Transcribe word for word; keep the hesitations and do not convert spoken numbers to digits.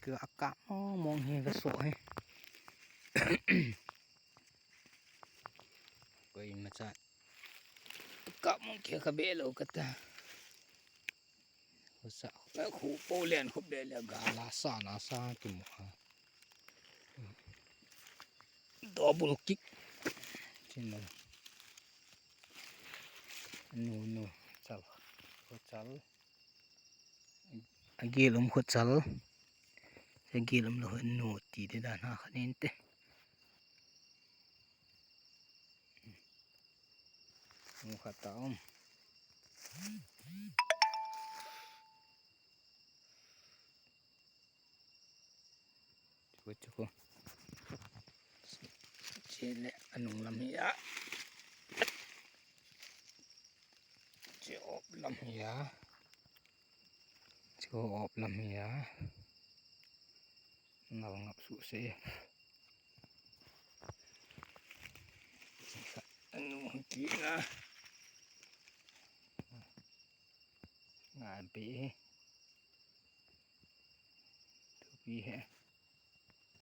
Tua akap mong mong hi kaso hi. Koi macha. Akap mong kia kabe lou kata. Khusa, khu po len khu be le gala sa na sa kimu ha. Double kick. China. Nu nu chal. Khu chal. Agil um khu chal. Agil um lou nu ti de dan ha khat inte. Nu khat ta um. Chuko chuko. Chile anung lam hi a. Che op lam hi a. Che op lam hi a. Ngal ngap su se. Anu kina. Ngai pi. Tu pi he.